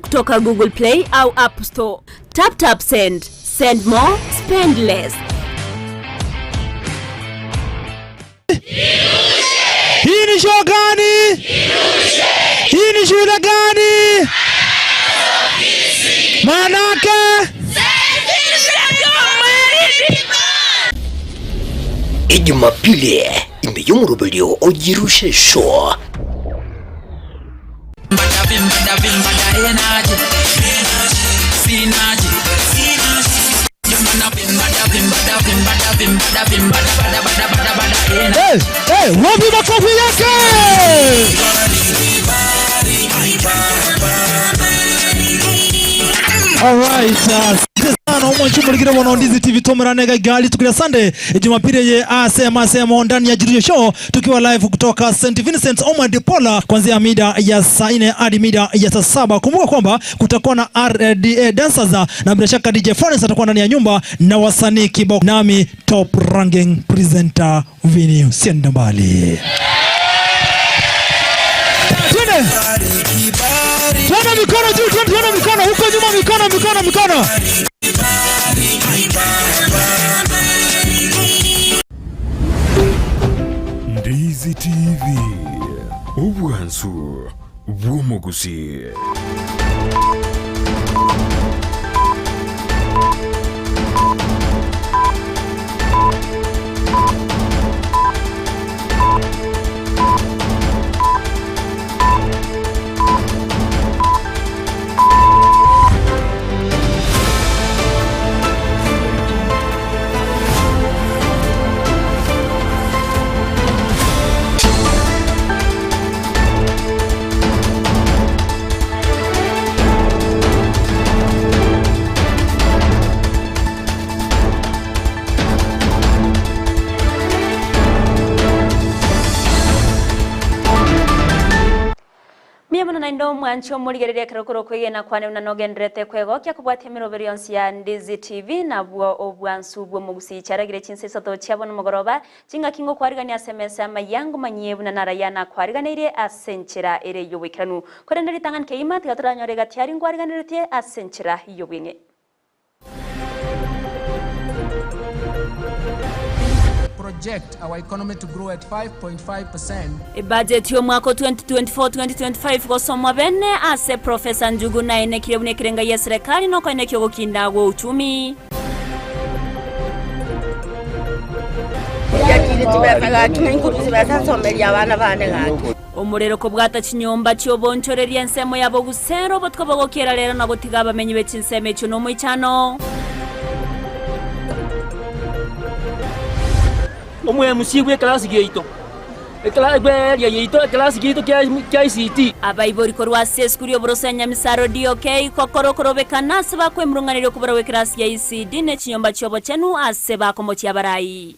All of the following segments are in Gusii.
kutoka Google Play au App Store. Tap Tap Send. Send more, spend less. Hii ni show gani? Hii ni shule gani? Manake Ejumapili ime y'omoroberio o Jirushe Show. Hey, hey, wapi makofi yake? Alright, asante sana omwanchi omorikire bono Ndizi TV tomerane gaigali tukiria Sunday Jumapili ye asema asema ndani ya Jirushe Show tukiwa live kutoka St Vincent Omad Pola kuanzia mida ya saa 4 hadi mida ya saa saba. Kumbuka kwamba kutakuwa na RDA dancers na bila shaka DJ Florence atakuwa ndani ya nyumba na wasanii kibao, nami top ranking presenter Vini, usiende mbali. Twende. Tuone mikono juu, tuone tuone mikono huko nyuma, mikono mikono mikono. Ndizi TV, obwansu bw'omogusii. Mbuya mono naende omwanche omorigereria ekero kore okwegena kwane buna nogendererete kwegokia kobwatia emeroberi yonsi ya Ndizi TV nabwo obwansu bw'omogusii chiaragire chinsa isato chia bono mogoroba chingaki ngokwarigania ase emesa y'amaiya ngomanyie buna naraya nakwariganeirie ase enchera ere y'oboikeranu korende ritang'ani kegima tiga toranyore gati aria nkwariganeretie ase enchera y'obweng'e. project our economy to grow at 5.5%. Ebudget y'omwaka o 2024-2025 gosomwa bene ase Professor Njugu naenekire buna ekerenga gi'eserekari nokoenekia ogokinda gw'ouchumi. Njakire chibesa gaki na inkorwa chibesa nsomerie abana bane gaki. Omorero kobwata chinyomba chi'obonchoreria ensemo ya bogusero obotuko bogokiera rero na gotiga abamenyi be chinsemo echio nomoichano. Omwemusie bw'ekelasi giaito, bw'eeria yaito, ekelasi giaito kia ICT. Abaibori korwa ase esukuru y'oboroso ya Nyamisaro DOK gokora okorobekana ase bakwemurung'aneria okobora gw'ekelasi ya ECD ne chinyomba chi'obochenu ase bakomochia abarai.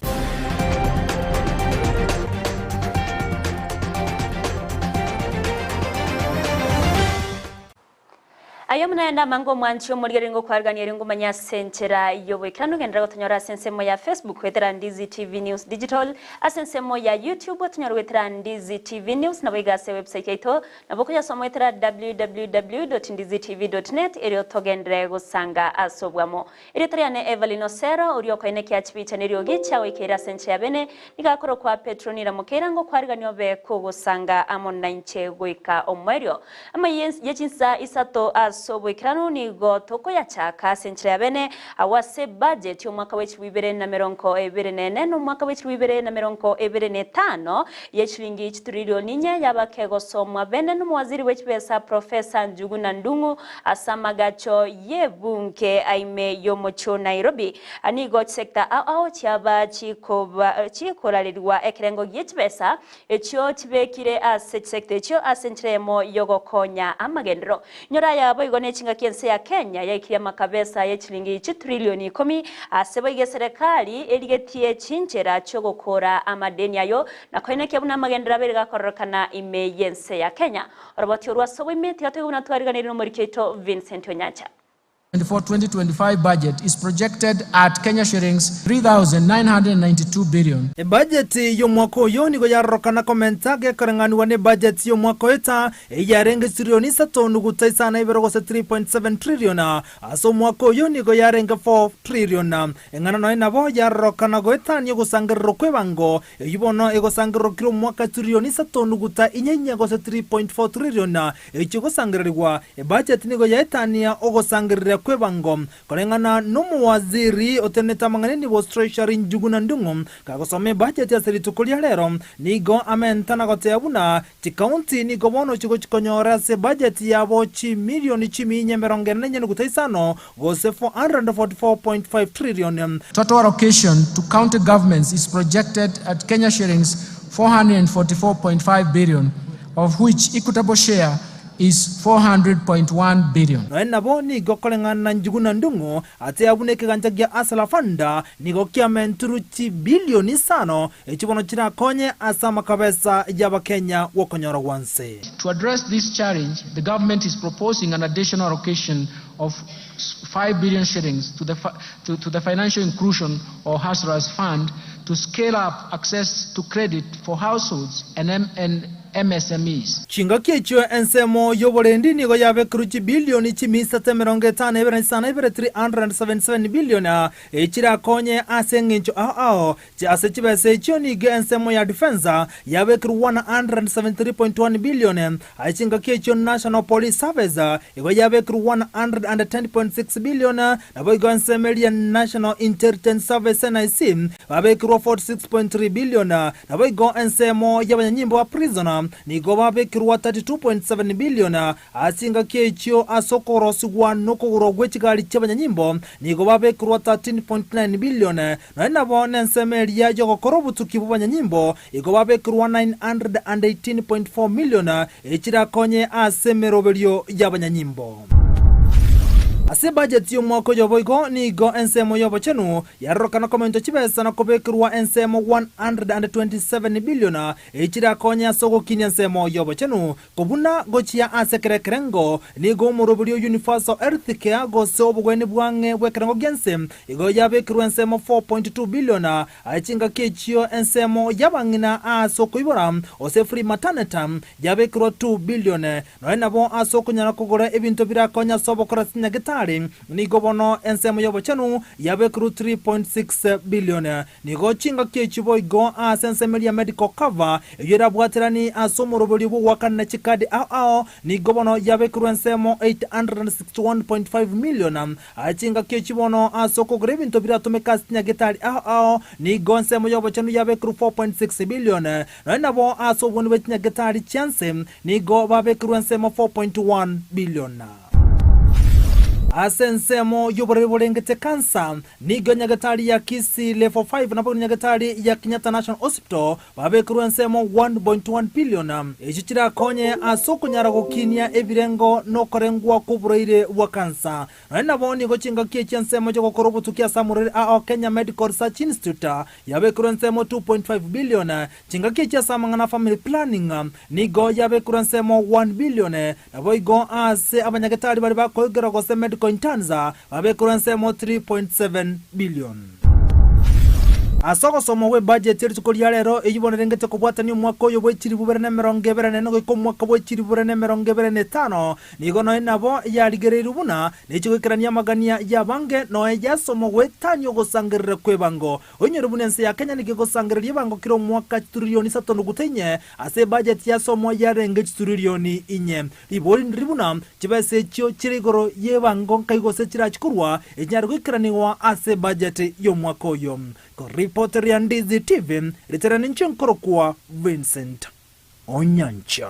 Aye buna naende amange omwanchi omorigereria ngokwarigania erio ngomanye ase enchera y'oboikeranu genderera gotonyora ase ensemo ya Facebook goetera Ndizi TV News Digital, ase ensemo ya YouTube otonyore goetera Ndizi TV News nabo iga ase ewebsite yaito nabo okoyasoma goetera www.ndizitv.net erio togenderere gosanga ase obwamo. Erieta riane Evelyn Osero, oria okoenekia chibicha neriogi chiagoikeire ase enchera ya bene, nigo akorokwa Petro Niramokeira ngokwarigania obe kogosanga amo nainche goika omoerio. Amaiya ye chinsa isato ase oboikeranu nigo tokoyachaka ase enchera ya bene, agwo ase budget y'omwaka bwe chilifu ibere na merongo ebere na ene na omwaka bwe chilifu ibere na merongo ebere na etano ye chilingi chitrilioni inye yaba kegosomwa bene nomowaziri bwe chibesa Professor Njuguna Ndung'u Ase amagacho y'ebunge aime y'omochie o Nairobi, nigo chisecta ao ao chiaba chikorarerigwa ekerengo gie chibesa echio chibekire ase chisecta echio ase enchera eyemo y'ogokonya amagenderero. Nyora aya boigo nechingaki ense ya Kenya yaikirie amakabesa ye chilingi chitrilioni ikomi ase boigo eserekari erigetie chinchera chiogokora amadeni ayo na koenekia buna amagenderero abeire gakororokana ime y'ense ya Kenya. Oroboti orwo ase oboime tiga toigwe buna twariganirie nomoriki oito Vincent Onyancha. 2024-2025 budget is projected at Kenya shillings 3,992 billion. Ebajeti y'omwaka oyo nigo yarorokana komenta gekoreng'anigwa n'ebajeti y'omwaka oeta, eyio yarenge chitirioni isato nuguta isano na ibere gose 3.7 trillion. Ase omwaka oyo nigo yarenge 4 trillion. Eng'ana nonya nabo yarorokana goetania ogosangererwa kw'ebango, eyio bono egosangererwa kera omwaka chitirioni isato nuguta inye inye gose 3.4 trillion, Echio gosangererigwa, ebacheti nigo yaetania ogosangereria kw'ebango. Koreng'ana nomowaziri otenenete amang'ana enibo Treasury Njuguna Ndung'u, kagosoma ebacheti ase rituko ria rero, nigo amenta na goteba buna chikaunti nigo bono chigochi konyora ase ebacheti yabo chimilioni chiminya emerongo ene na enye nuguta isano gose 444.5 trillion. Total allocation to county governments is projected at Kenya shillings 444.5 billion, of which equitable share is 400.1 billion. Nonya nabo nigo koreng'ana na Njuguna Ndung'u ase buna ekegancha gia Hustler Fund nigo kiamenturu chibilioni isano echio bono chirakonye ase amakabesa y'Abakenya gw'okonyora gwanse. To address this challenge, the government is proposing an additional allocation of 5 billion shillings to the, to, to the Financial Inclusion or Hustlers Fund to scale up access to credit for households and, M and MSMEs. Chingaki echio ensemo y'oborendi nigo yabekerwe chibilioni chimisato emerongo etano ebere na isano ibere, 377 billion, echirakonye ase eng'encho ao ao. Ase chibesa echio nigo ensemo ya Defence yabekerwe 173.1 billion, ase chingaki echio National Police Service igo yabekerwe 110.6 billion, naboigo ensemo eria National Intelligence Service, NIC, babekerwa 46.3 billion, naboigo ensemo y'abanyanyimbo ba prison nigo babekerwa 32.7 billion, ase chingaki echio ase okorosigwa na okogorwa gwe chigari chi'abanyanyimbo nigo babekerwa 13.9 billion. Nonya nabo nensemo eria y'ogokora obotuki bw'abanyanyimbo igo babekerwa 918.4 million echirakonye ase emeroberio y'abanyanyimbo. Ase ebajeti y'omwaka oyo boigo nigo ensemo y'obochenu yarorokana komentwa chibesa na kobekerwa ensemo 127 billion echirakonye ase ogokinia ensemo y'obochenu Kobuna gochia ase kera ekerengo, nigo omoroberio o Universal Health Care gose obogwenia bw'ang'e bw'ekerengo gi'ense igo yabekirwe ensemo 4.2 billion aye chingaki echio ensemo y'abang'ina aase okoibora gose free maternity yabekirwa 2 billion. Nonya nabo ase okonyara kogora ebinto birakonye ase obokora ase nyagetari nigo bono ensemo y'obochenu yabekirwe 3.6 billion. Nigo chingaki echi boigo ase ensemo eria medical cover eyio erabwaterani ase omoroberio bw'ogoakanera chikadi ao ao, nigo bono yabekerwe ensemo 861.5 million. Aye chingaki echi bono ase okogora ebinto biratomeke ase chinyagetari ao ao, nigo ensemo y'obochenu yabekerwe 4.6 billion. Nonya nabo ase obwoni bwe chinyagetari chianse nigo babekerwe ensemo 4.1 billion. Ase ensemo y'oborwaire borengete cancer, Nigo nyagetari ya Kisii Level 5 naboigo nyagetari ya Kenyatta National Hospital babekerwe ensemo 1.1 billion echio chirakonye ase okonyara gokinia ebirengo na okorengwa kw'oborwaire bwa kansa. Nonya nabo nigo chingaki echi ensemo chi'ogokora obotuki ase amorwaire ao Kenya Medical Research Institute yabekerwe ensemo 2.5 billion Chingaki echi ase amang'ana a family planning nigo yabekerwe ensemo 1 billion, naboigo ase abanyagetari baria bakoigera gose medical interns babekerwe ensemo 3.7 billion. Ase ogosomwa gwe budget rituko ria rero eyio bono erengete kobwatania omwaka oyo bwe chilifu bibere na emerongo ebere na ene goika omwaka bwe chilifu bibere na emerongo ebere na etano, Nigo nonya nabo yarigereirwe buna nechigoikerania amagania y'abange, nonya yasomwa goetania ogosangerera kw'ebango. Oinyore buna ense ya Kenya nigo egosangereria ebango kera omwaka chituririoni isato nuguta inye, ase ebajeti yasomwa yarenge chituririoni inye. Ribori ndiri buna chibesa echio chire igoro y'ebango nkai gose chirachi korwa echinyare goikeranigwa ase ebajeti y'omwaka oyo. Koripoteria Ndizi TV, ritera ninche nkorokwa Vincent Onyancha.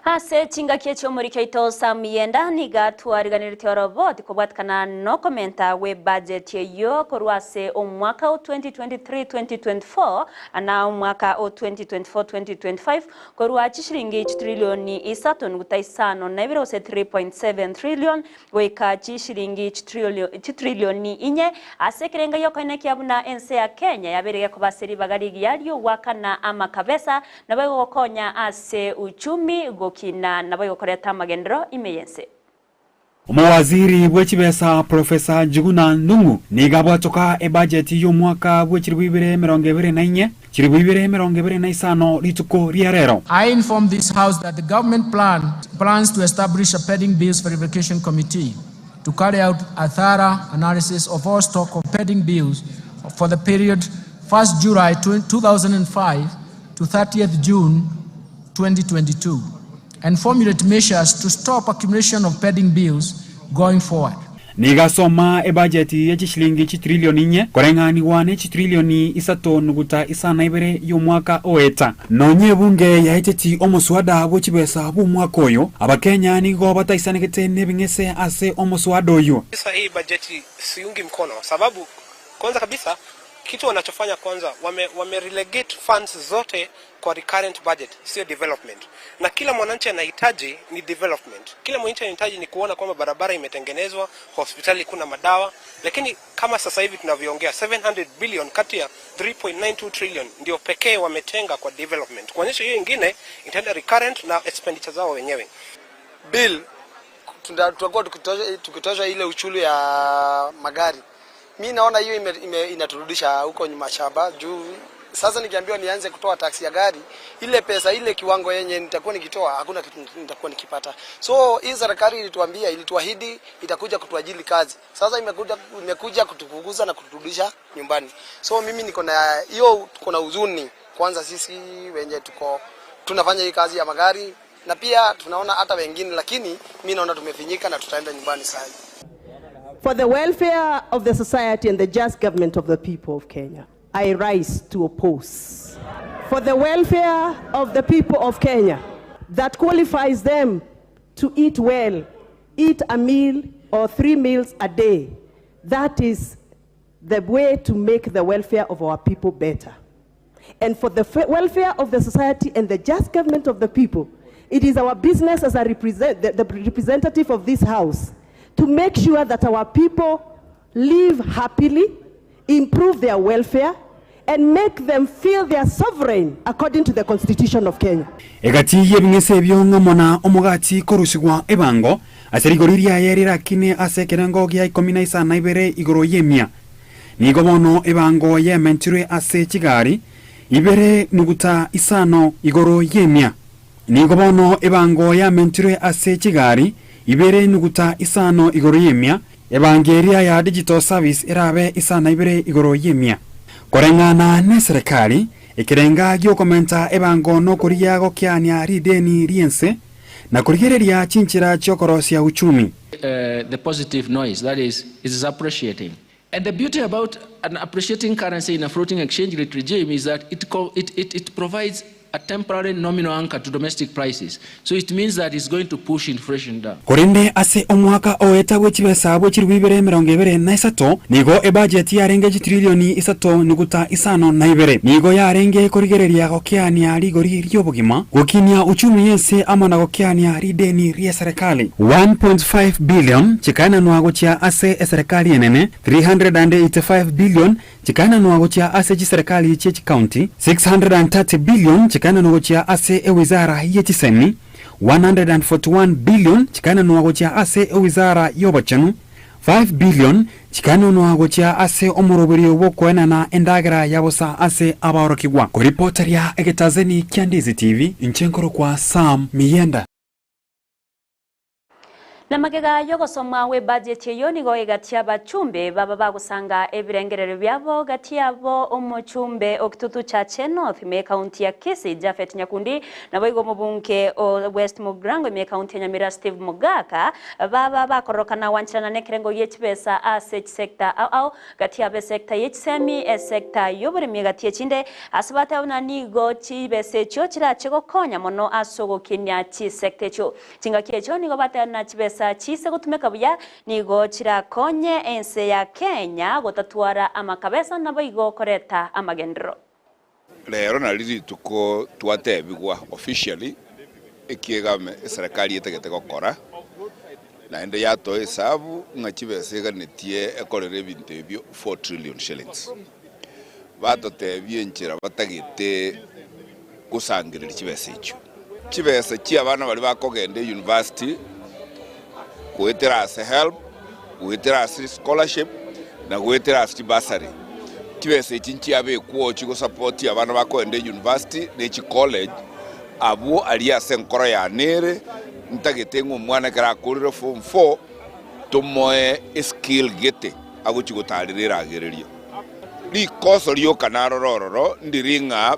Ase chingaki echi omoriki oito Sam Yenda nigo atwariganeretie oroboti kobwatikana nokomenta gwe budget eyio korwa ase omwaka o 2023-2024 na omwaka o 2024-2025 korwa chishilingi chitrillioni isato nuguta isano na ibere gose 3.7 trillion goika chishilingi chitrillioni inye ase ekerengo giokoenekia buna ense ya Kenya yabeire gekoba ase ribaga rigiya ri'ogoakana amakabesa Naboigo gokonya ase uchumi gokina naboigo koreta amagenderero ime y'ense. Omowaziri bwe chibesa Professor Njuguna Ndung'u nigo abwatoka ebajeti y'omwaka bwe chilifu ibere emerongo ebere na inye, chilifu ibere emerongo ebere na isano rituko ria rero. I inform this House that the government plan plans to establish a pending bills verification committee to carry out a thorough analysis of all stock of pending bills for the period 1st July 2005 to 30th June 2022 and formulate measures to stop accumulation of pending bills going forward. Nigo asoma ebajeti ye chishilingi chitrilioni inye, koreng'anigwa ne chitrilioni isato nuguta isana ibere y'omwaka oeta. Nonya ebunge yaeteti omoswada bwe chibesa bw'omwaka oyo, Abakenya nigo bataisanegete nebing'ese ase omoswada oyio. Sasa hii bajeti siungi mkono sababu kwanza kabisa kitu wanachofanya kwanza wame, wame relegate funds zote kwa recurrent budget, sio development. Na kila mwananchi anahitaji ni development. Kila mwananchi anahitaji ni kuona kwamba barabara imetengenezwa, hospitali kuna madawa, lakini kama sasa hivi tunavyoongea 700 billion kati ya 3.92 trillion ndio pekee wametenga kwa development, kuonyesha hiyo ingine itaenda recurrent na expenditure zao wenyewe. Bill tutakuwa tukitosha ile uchulu ya magari. Mi naona hiyo ime, ime, inaturudisha huko nyuma shaba juu sasa nikiambiwa nianze kutoa taksi ya gari, ile pesa ile kiwango yenye nitakuwa nikitoa hakuna kitu nitakuwa nikipata. So hii serikali ilituambia, ilituahidi itakuja kutuajili kazi. Sasa imekuja imekuja kutufukuza na kuturudisha nyumbani. So mimi niko na hiyo, tuko na huzuni kwanza sisi wenye tuko tunafanya hii kazi ya magari na pia tunaona hata wengine, lakini mi naona tumefinyika na tutaenda nyumbani sasa. For the welfare of the society and the just government of the people of Kenya, I rise to oppose. For the welfare of the people of Kenya, that qualifies them to eat well, eat a meal or three meals a day. That is the way to make the welfare of our people better. And for the welfare of the society and the just government of the people, it is our business as a represent, the representative of this house to make sure that our people live happily, improve their welfare, and make them feel they are sovereign according to the Constitution of Kenya. Egati y'ebing'ese ebio ng'amo na omogati korusigwa ebango ase rigori riaye rirakine ase ekerengo gia ikomi na isano na ibere igoro y'emia. Nigo bono ebango yementirwe ase chigari ibere nuguta isano igoro y'emia. Nigo bono ebango yamentirwe ase chigari ibere nuguta isano igoro y'emia, ebango eria ya digital service erabe isano na ibere igoro y'emia. Koreng'ana n'eserekari, ekerenga gi'okomenta ebango nokorigia gokiania rideni ri'ense, na korigereria chinchera chi'okorosia uchumi. The positive noise, that is, it is appreciating. And the beauty about an appreciating currency in a floating exchange rate regime is that it, it, it, it provides a temporary nominal anchor to domestic prices. So it means that it's going to push inflation down. Korende ase omwaka oeta bwe chibesa bwe chilifu ibere emerongo ebere na isato, nigo ebajeti yarenge chitrilioni isato nuguta isano na ibere. Nigo yarenge korigereria gokeania rigori ri'obogima, gokinia uchumi y'ense amo na gokeania rideni ri'eserekari. 1.5 billion chikaenanwa gochia ase eserekari enene, 385 billion chikaenanwa gochia ase chiserekari chie chikaunti, 630 billion chikaenanwa gochia ase ewizara ye chisemi, 141 billion chikaenanwa gochia ase ewizara y'obochenu, 5 billion chikaenanwa gochia ase omoroberio bw'okoenana endagera ya bosa ase abaorokigwa. Koripoteria egetazeni kia Ndizi TV, inche nkorokwa Sam Miyenda. Na magega yogosomwa we budget eyo nigo egatia abachumbe baba bagosanga ebirengerero byabo gati yabo omochumbe okitutu cha North me county ya Kisii Japhet Nyakundi nabo igo mobunke o West Mugirango me county ya Nyamira Steve Mogaka baba bakorokana wanchana nekerengo yechibesa ase sector au au gati yabe sector yechisemi e sector yoburemi gati echinde ase batabona nigo chibesa echo chirache gokonya mono ase ogokinia chisector echo chingaki echo nigo batana chibesa chise gotumeka buya nigo chirakonye ense ya Kenya gotatwara amakabesa nabo igo koreta amagendero. Rero nari rituko twatebigwa officially ekiegame eserikali etegete gokora naende yatoa esabu ng'a chibesa eganetie ekorera ebinto ebio 4 trillion shillings batotebia enchera batagete gosangereria chibesa echio chibesa chia abana bari bakogenda university. Goetera ase HELB, goetera ase scholarship, na goetera ase chibursary. Chibesa echi nchiabekwa oo chigosupport abana bakoenda university ne chicollege, abwo aria ase enkoro yane ere, ntagete ng'a omwana ekero akorire form four, tomoe eskill gete agochia gotarera eragererio. Rikoso rioka naroro ororo ndiri ng'a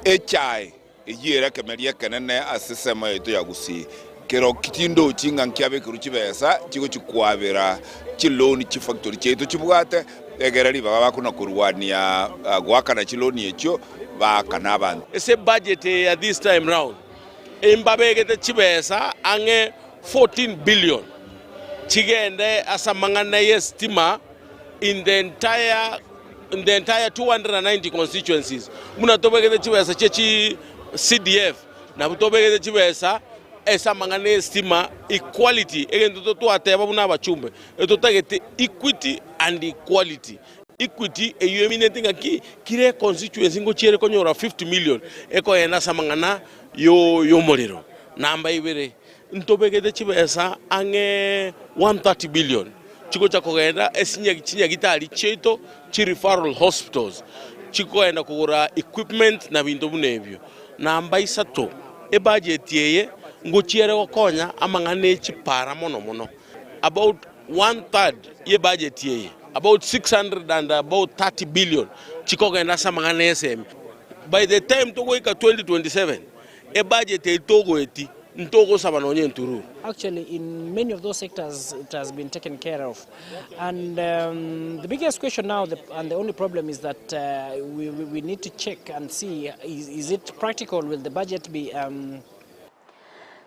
echae Eyio ere ekemeria ekenene ase esemo yaito ya Gusii. Kero chindochi ng'a nkiabekerwe chibesa chigochia kwabera chiloan chifactory chiaito chibwate, egere ribaga bakona korwania goakana chiloan echio baakane abanto. Ase ebudget eye ya this time round mbabegete chibesa ang'e 14 billion chigende ase amang'ana y'esitima in the entire in the entire 290 constituencies buna tobegete chibesa chia chi CDF nabo tobegete chibesa ase amang'ana y'esitima equality egento totwateba buna abachumbe etotagete equity and equality. Equity eyio emineti ng'aki kera econstituency ngochia ere konyora 50 million ekoenda ase amang'ana y'omorero. Namba ibere Ntobegete chibesa ang'e 130 billion chigocha kogenda ase chinyagitari chiaito chi referral hospitals chikoenda kogora equipment na binto buna ebio. Namba isato, ebudget eye ngochia ere gokonya amang'ana e chipara mono mono. About one third ye budget eye, about 600 and about 30 billion chikogenda ase amang'ana ya esemi. By the time togoika 2027, Ebudget eye togoeti ntogosaba nonya entururu. Actually in many of those sectors it has been taken care of and the biggest question now the, and the only problem is that we, we, we need to check and see is, is it practical will the budget be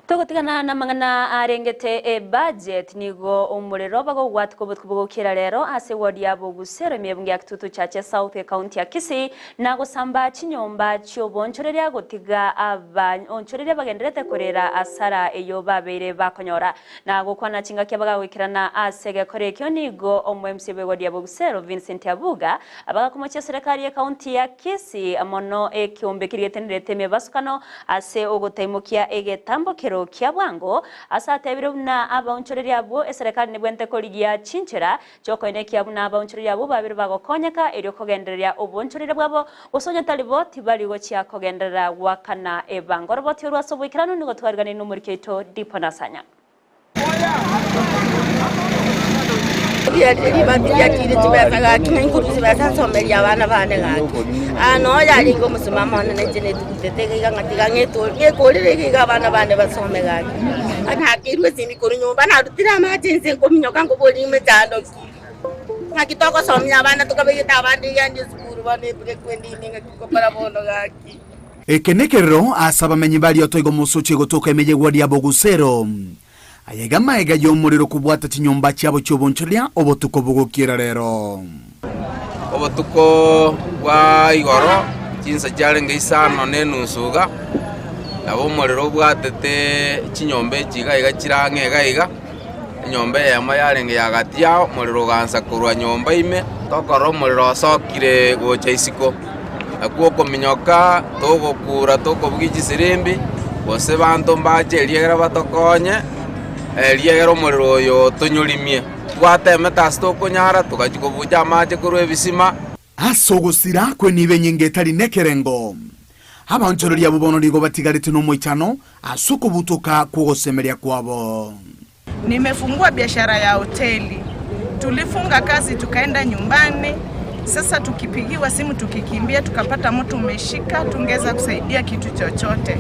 Togotigana namang'ana arengete ebudget nigo omorero bagogwatika obotuko bogokiera rero ase eward ya Bogusero ime ya Kitutu Chache South ecounty ya Kisii na gosamba chinyomba chi'oboonchoreria gotiga abaonchoreria bagendererete korera asara eyio babeire bakonyora. Na gokwana chingaki abagagoikerana ase egekora ekio nigo omo-MC bw'eward ya Bogusero Vincent Abuga abagakomochia eserekari y'ecounty ya Kisii mono ekeombe keria getenerete emebasukano Ase ogotaimokia egetambokero kia bwango, ase atebire buna abaonchoreria abwo eserekari nebwenerete korigia chinchera chi'okoenekia buna abaonchoreria abwo babere bagokonyeka erio kogendereria oboonchoreria bwabo, gose onye tari bo tibari gochia kogenderera goakana ebango. Oroboti orwo ase oboikeranu nigo twariganirie nomoriki oito Dipo Nasanya. Ribati riachire chibesa gaki na inkorwa chibesa nsomerie abana bane gaki. Aa noo yarenge omosimamo one na inche netugutete iga iga ng'a tiga ng'etore ng'ekorere iga iga abana bane basome gaki. Nakeirwe esimi korwa nyomba narutire amache inse nkominyoka nkoboria emechando ki. Ng'aki togosomia abana tokabegete abande iga ande esukuru bono ebreak ende ime ng'aki ngokora bono gaki. Eke nekerero ase abamenyi baria otoigo omosochi egotoka ime y'egwadi ya Bogusero. Aya iga amaega y'omorero kobwata chinyomba chiabo chi'obonchoreria obotuko bogokiera rero. Obotuko bwa igoro chinsa chiarenge isano na enusu iga, nabo omorero obwatete chinyomba echi iga iga chire ang'e iga iga, enyomba eyemo yarenge ya gati yao, omorero ogaansa korwa nyomba ime, tokorora omorero osokire gocha isiko. Nakwo okominyoka, togokura tokobugia chisirimbi, gose banto mbache eriegera batokonye, eriegera omorero oyo tonyorimie. Twatemete ase tokonyara, togachia kobucha amache korwa ebisima. Ase ogosira kw'enibo enyinge etari nekerengo, abaonchoreria abwo bono nigo batigarete nomoichano ase okobutoka kw'ogosemeria kwabo. Nimefungua biashara ya hoteli. Tulifunga kazi tukaenda nyumbani. Sasa tukipigiwa simu tukikimbia tukapata moto umeshika, tungeweza kusaidia kitu chochote.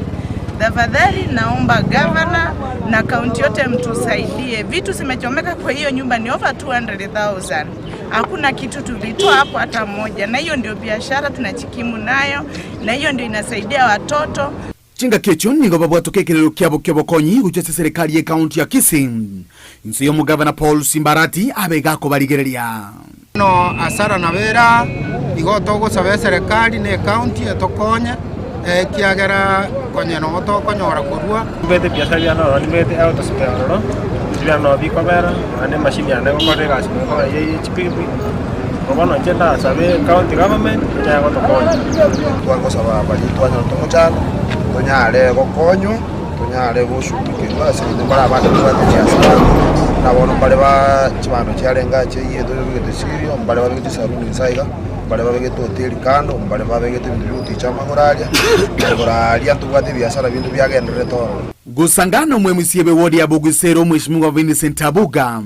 Tafadhali naomba gavana na kaunti yote mtusaidie. Vitu zimechomeka kwa hiyo nyumba ni over 200,000. Hakuna kitu tulitoa hapo hata moja, na hiyo ndio biashara tunajikimu nayo, na hiyo ndio inasaidia watoto. Chingaki echio nigo babwatoka ekerero kiabo ki'obokonyi gochia ase eserekari y'ecounty ya Kisii, inse y'omogavana Paul Simbarati abe iga akobarigereria. Bono asara nabo ere aa, igo togosaba eserekari na ecounty etokonye, ekiagera konya nogo tokonyora korua. Nimbete ebiasara biane ororo, nimbete eauto spare ororo, ebinto biane nabo bikobera, naende emachine yane egokora egasi nabo ekobera eye ye chipikipiki, igo bono inche ndasabe county government enyare gotokonya. Twagosaba baria twanyorete omochando, tonyare gokonywa. tonyare goshughulikerwa ase eng'encho mbare abande babwate chiasara, buna bono mbare ba chibando chiarenge ache eyio tobegete sirio, mbare babegete chisaruni inse iga, mbare babegete hoteli kando, mbare babegete ebinto biogoticha amagoro aria, igoro aria ntobwate ebiasara binde biagendererete ororo. Gosangana omwemusie bwe ward ya Bogusero Omweshimiwa Vincent Abuga,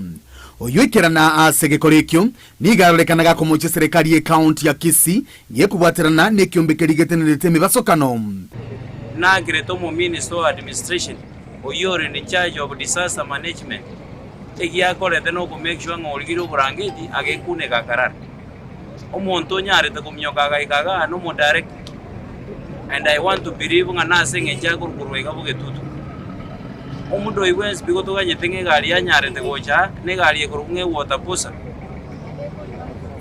oyoikerana ase egekora ekio, nigo arorekana gakomochia eserekari ye county ya Kisii gekobwaterana nekiombe keria getenerete emebasokano. Nagerete omominister o administration oyio ore in charge of disaster management egiakorete noko make sure ng'a origirie oborangeti agekuneka akarara. Omonto onyarete kominyoka agaika igaa nomo director and I want to believe ng'a nase eng'encho akorwa iga bogetutu. Omonto oyio bwensi pi gotoganyete ng'a egari yanyarete gocha aa, na egari ekorokwa ng'a ewater bowser,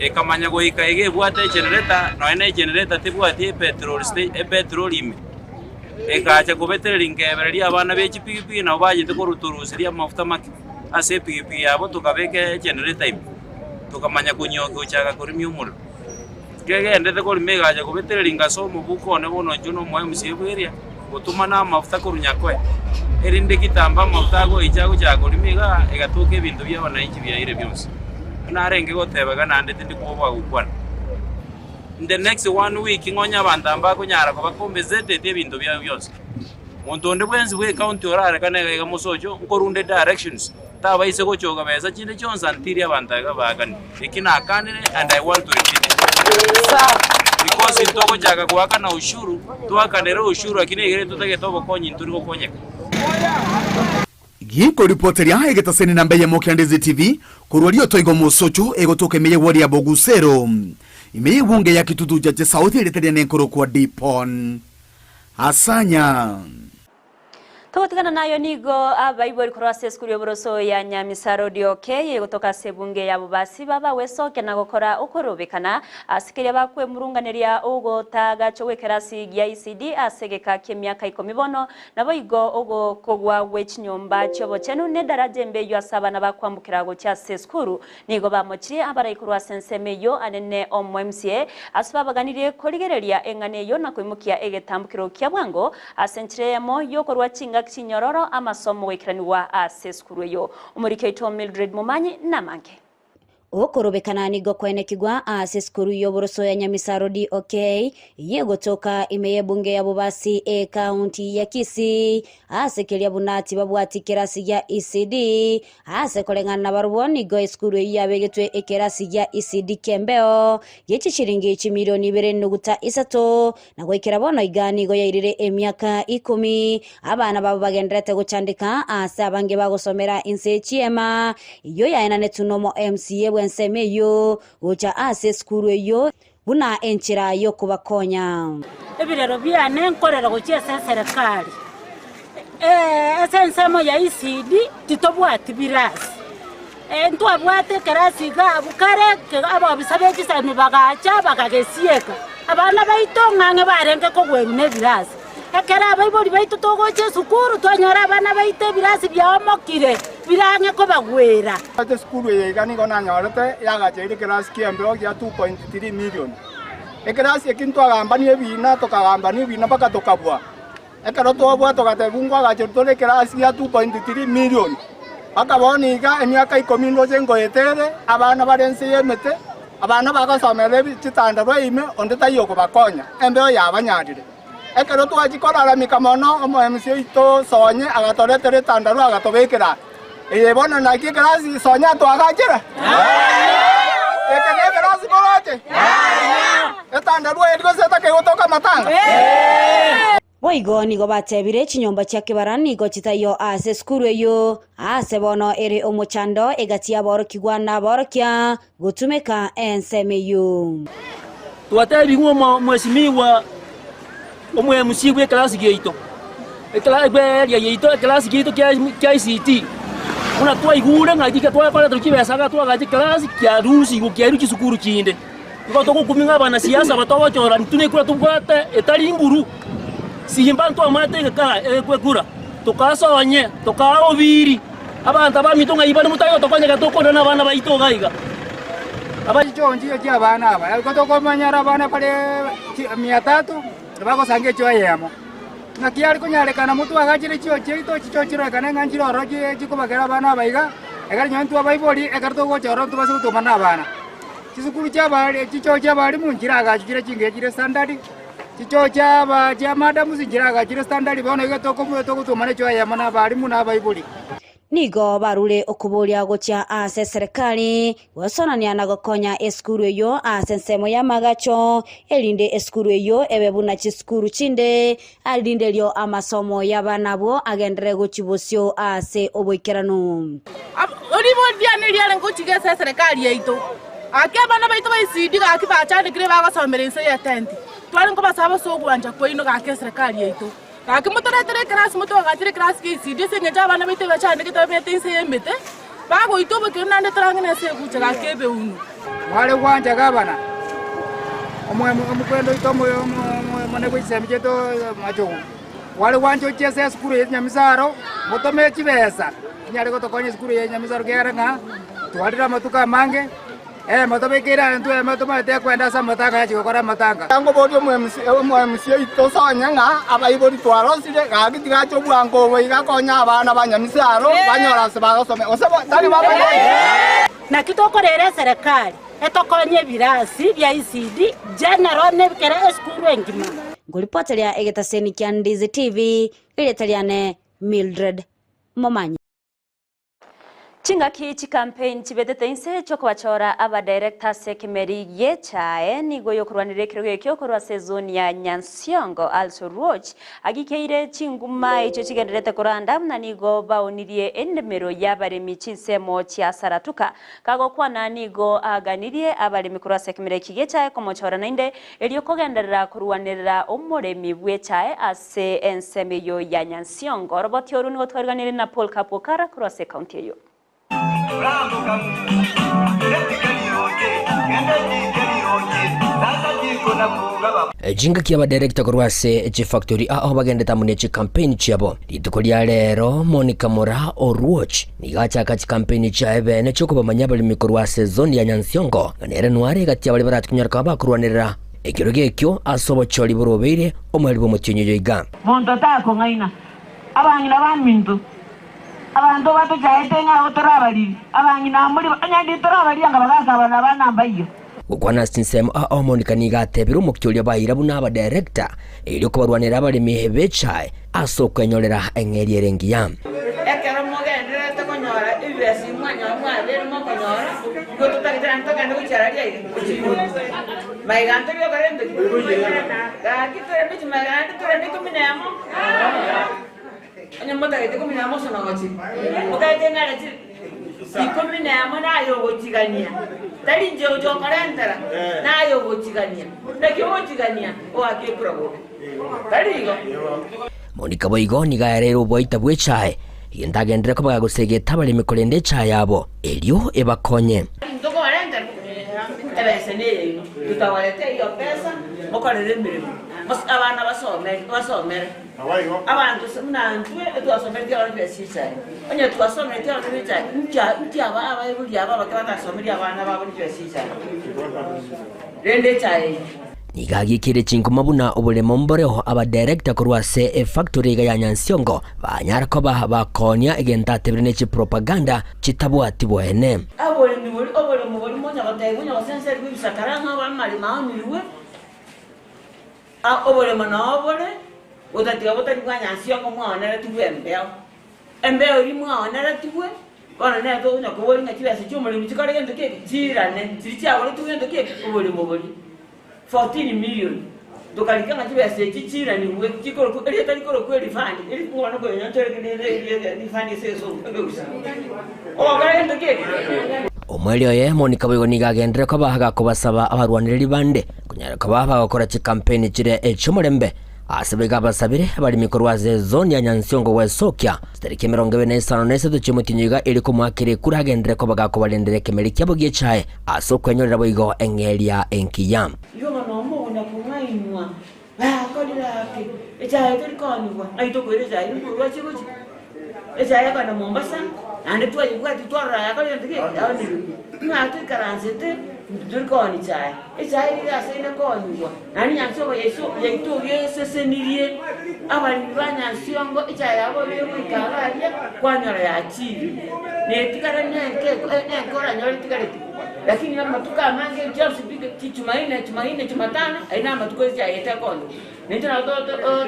ekamanya goika iga ebwate egenerator, nonya na egenerator tebwati epetrol sta epetrol ime, egacha kobetereria nkebereria abana be chipigipigi nabo bachete korutoruseria amafuta make ase epigipigi yabo tokabeka egenerator ime, tokamanya konyokia gochaka korimia omorero. Kegendete korima egacha kobetereria ngase omobuko one bono inche nomoe MCA bw'eria, gotomana amafuta korwa Nyakoe, erinde kitambo amafuta agoicha agochaka korima igaa, egatoka ebinto bia abananchi biaire bionsi. Narenge goteba iga naende tindi kwoboa gokwana. In the next one week ng'onye abanto aba mbakonyara koba compensated ebinto biabo bionsi. Monto onde bwensi bwe county orarekane iga iga mosocho, nkorunde directions, tabaise gochoka besa chinde chionsi until abanto iga baakane. Eki nakanire and I want to repeat it. Because ntogochaka goakana ushuru, twakanere ushuru lakini egere totagete obokonyi ntori gokonyeka. Ginkoripoteria egetaseni namba eyemo kia Ndizi TV korwa rioto igo mosocho egotoka ime y'ewodi ya Bogusero ime y'ebunge ya Kitutu Chache South erieta riane nkorokwa Dipon Asanya. Togotigana nayo nigo abaibori korwa ase esukuru y'oboroso ya Nyamisaro DOK egotoka ase ebunge ya Bobasi babagwesokia na gokora okorobekana ase keria bakwemurunganeria ogotagacha gw'ekerasi gia ECD ase egeka ki'emiaka ikomi bono naboigo ogokogwa gwe chinyomba chi'obochenu nedaraja embe eyio ase abana bakwambukera gochia ase esukuru Nigo bamochirie abarai korwa ase ensemo eyio anene omo-MCA, ase babaganirie korigereria eng'ana eyio na koimokia egetambukero kia bwango ase enchera eyemo y'okorua chingaki chinyororo amasomo goikeranigwa ase esukuru eyio. Omoriki oito Mildred Momanyi namange. Okorobekana nigo kwaenekigwa ase esukuru y'oboroso ya Nyamisaro DOK eyio egotoka ime y'ebunge ya Bobasi ekaunti ya Kisii ase keria buna tibabwati kerasi gia ECD Ase koreng'ana nabarabwo nigo esukuru eyio yabegetwe ekerasi gia ECD ki'embeo gie chishiringi chimilioni ibere nuguta isato, na goikera bono iga nigo yairire emiaka ikomi. Abana babo bagendererete gochandeka aase abange bagosomera inse ye chiema eyio yaenanetwe nomo MCA bw'ensemo eyio gocha ase esukuru eyio buna enchera y'okobakonya. Ebirero biane nkorera gochia ase eserekari, ase ensemo ya ECD titobwati birasi, ntwabwate ekerasi iga abwo kare abobisa be chisemi bagacha bakagesieka, abana baito ng'ang'e barenge kogwerwa na ebirasi. Ekero abaibori baito togocha esukuru twanyora abana baito ebirasi biaomokire bire ang'e kobagwera. Ase esukuru eye iga nigo nanyorete yagacheire ekerasi ki'embeo gia 2.3 million. Ekerasi eki ntwagambania ebiina, tokagambania ebiina mpaka tokabua. Ekero twabua togatebigwa nkoagacherwa tore ekerasi gia 2.3 million. Mpaka bono iga emiaka ikomi ndoche nkoeta ere, abana bare inse y'emete, abana bagosomera chitandarua ime, onde taiyo okobakonya, embeo yabanyarire. Ekero twachia koraramika mono, omoemisi oito Sonye agatoretera etandarua agatobekera. Eye bono naki ekerasi Sonye atoagachera? Eke nekerasi koroche? Etandarua eri gose etakegotoka amatanga? Boigo nigo batebire, Chinyomba chia kebara nigo chitaiyo ase esukuru eyio, aase bono ere omochando egati y'aborokigwa na aborokia gotumeka ensemo eyio. Twatebigwe omwesimigwa omo-MC bw'ekerasi giaito, bw'earea yaito ekerasi giaito kia ICT, buna twaigure ng'a riria twakoretwa chibesa iga twagacha ekerasi kiarusigwe kiairwe chisukuru chinde. Igo togokumia ng'a abanasiasa aba togochora intwe na ekura tobwate etari nguru, simba ntwamanyete egekara ekura, tokasoonye, tokaa obiri. Abanto abaminto ng'ai bare motari gotokonyeka tokwana nabana baito iga iga? Chichoo nchiyo chi'abana aba, igo tokomanyora abana bare mia tatu, bagosanga echoo eyemo. Naki are konyarekana motwagachere chio chiaito chichoo chirorekane ng'a nchire ororo chikobakera abana aba iga, ekero nonye intwe abaibori ekero togocha ororo ntobase gotomana na abana. Chisukuru chia chichoo chia abalimu nchiragachwe chire chingiya chire standard, chichoo chia aba chia madams nchiragachwe chire standard bono iga togotomana echoo eyemo na abalimu na abaibori. Nigo barure okoboria gochia ase eserekari gosonania na gokonya esukuru eyio ase ensemo y'amagacho, erinde esukuru eyio ebe buna chisukuru chinde, erinde erio amasomo y'abana abwo agenderere gochia bosio ase oboikeranu. Ribori riane riare ngochiga ase eserekari yaito, gaki abana baito ba ECD gaki bachandekire bagosomera inse y'etenti, tware nkobasaba ase ogwancha kwaino gaki eserekari yaito. Gaki motoretere ekerasi motwagachere ekerasi kia ECD ase eng'encho abana baito ebachandegete babete inse y'emete, bagoitwa obokiro naende torang'e ase egucha gaki ebeunu. Mware gwancha gavana, omokwendo oito omonene bwe chisemi chiaito Machogu, mware gwancha ochie ase esukuru ya Nyamisaro, motome chibesa chinyare gotokonya esukuru ya Nyamisaro ekiagera ng'a twarire amatuko amange. Motobekeire aye intwe tomanyete ekwenda ase amatanga yachia gokora amatanga. Ngoboria omo-MC oito sonye ng'a abaibori twarosire, gaki tigacha obwango obo iga konya abana ba Nyamisaro banyore ase bagosomia, gose tari babaibori. Naki tokorera eserekari etokonye ebirasi bia ECD general na kera esukuru engima. Nkoripoteria egetaseni kia Ndizi TV, erieta riane Mildred Momanyi. Chingaki chicampaign chibetete inse chiokobachora abadirector ase ekemeri gi'echae nigo yokorwanera ekerogo ekio korwa ase ezone ya Nyansiongo Also Ruoch agikeire chinguma echio chigendererete koranda buna nigo baonirie endemero y'abaremi chinsemo chia Saratuka. Kagokwana nigo aganirie abaremi korwa ase ekemeri eki gi'echae komochora naende erio kogenderera korwanerera omoremi bw'echae ase Ase ensemo eyio ya Nyansiongo, oroboti oru nigo twariganirie na Paul Kapu Okara korwa ase ekaunti eyio. Chingaki abadirector korwa ase chifactory ao bagendete amo ne chicampaign chiabo. Rituko ria rero Monica Moraa Oruoch nigo achaka chicampaign chiaye bene chiokobamanyia abaremi korwa ase zone ya Nyansiongo ng'a nere nware egati ya baria barati konyara koba bakorwanerera Ekerogo ekio ase obochori borobeire omweri bw'omotienyi oyo iga. Monto takong'aina, abang'ina baminto, abanto batochaete ng'a abwo torabariri, abang'ina amori, onye ndi torabaria anga bagasaba na abana mbayio. Gokwana ase chinsemo ao Monica nigo atebire omokia oria baira buna abadirector erio kobarwanera abaremi b'echae ase okwenyorera eng'eria ere engiya. Ekero mogendererete konyora ebibesa ebi mwanyora mwabeire mokonyora, nigo totagete naende togende gochia araria iga, gochia igoro. Maiga ntori gokora gento ki? Gaki torende chimaiga naende torende ikomi na emo. Onye motagete ikomi na emo gose nogochia, motagete ng'are chi ikomi na emo naye ogochigania, tari inche ogochia gokorentera, naye ogochigania. Naki ogochigania, oake ekura bobe. Tari igo? Monika boigo nigo aereire oboita bw'echae, egento agenderere koba gagosegeta abaremi korenda echae yabo, erio ebakonye. Ntokobarentera ebesa neyaino, totagorete eyo pesa mokorere emeremo, abana basome basomere. Abanto buna intwe etwasomeretie abana chibesa chi'echae, onye twasomeretie abana b'echae, inki inki aba abaibori aba abake batasomerie abana babo chibesa chi'echae? Rende echae eyio. Nigo agiikire chinkuma buna oboremo mboreo abadirector korwa ase efactory iga ya Nyansiongo banyare koba bakoonia egento atebire ne chipropaganda chitabwati boene. Oboremi boria, oboremo boria monya gotebiwa onye gosenserigwa ebisakara ng'a amaremo aonirwe, oboremo noo bore, gotatiga botari bwa Nyansiongo mwaoneretigwe embeo. Embeo eria mwaoneretigwe, bono nere tokonya koboria ng'a chibesa chi'omoremi chikore gento ki eke? Chiirane, chiria chiagoretigwe gento ki eke? Oboremo boria. 14 million, tokarika ng'a chibesa echi chiiranigwe, chikorokwa erieta rikorokwa erifund, eri bono koyonyochore rifund ase egesongo ekegusii. Ogokora gento ki eke? Omoerio oye Monica boigo nigo agenderere koba gakobasaba abarwanereri bande konyara koba bagokora chikampeni chire echi'omorembe Ase boigo abasabire abaremi korwa ase ezoni ya Nyansiongo gwesokia chitariki 23 chi'omotienyi iga erio komoakera ekura agenderere koba gakobarendera ekemeri kiabo gi'echae ase okwenyorera boigo eng'eria engiya. Igo bono omogonya kong'ainwa, bakorire ake, echae teri koonigwa, ng'ai tokoira echae? Nigo orwache gochia? Echae ekogenda Mombasa, naende twayebwatia twarora yakora egento ki? Yaonigwe. Ng'a toikaransete tori koonia chae. Echae ere ase ere koonigwa, naende Nyansiongo yaiso yaito gesesenirie abaremi ba Nyansiongo echae yabo egoika iga aria kwanyora yachiire. Na etigare nenke nenke oranyore etigarete. Lakini amatuko amange chionsi pi chi chumaine chumaine chumatano ayio na amatuko echae yaito ekoonigwa. Naintwe nabo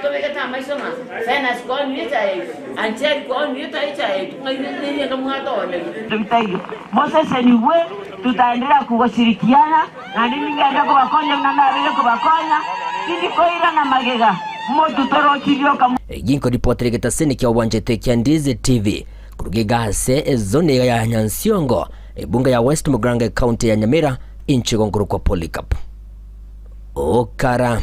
tobegete amaiso ng'a Sinus koonirie echae yaito, Ancheri koonirie echae yaito, ng'a neriendo mwatooneria. Bitaiyo, mosesenigwe, tutaendelea kugoshirikiana, naende ningende kobakonya buna nabeire kobakonya, tindi koirana magega, motutorochi rioka. Ginko ripotera egetaseni kia obwanchete kia Ndizi TV koruga iga ase ezone iga ya Nyansiongo, ebunge ya West Mugirango ecounty ya Nyamira, inche igo nkorokwa Polycarp Okara.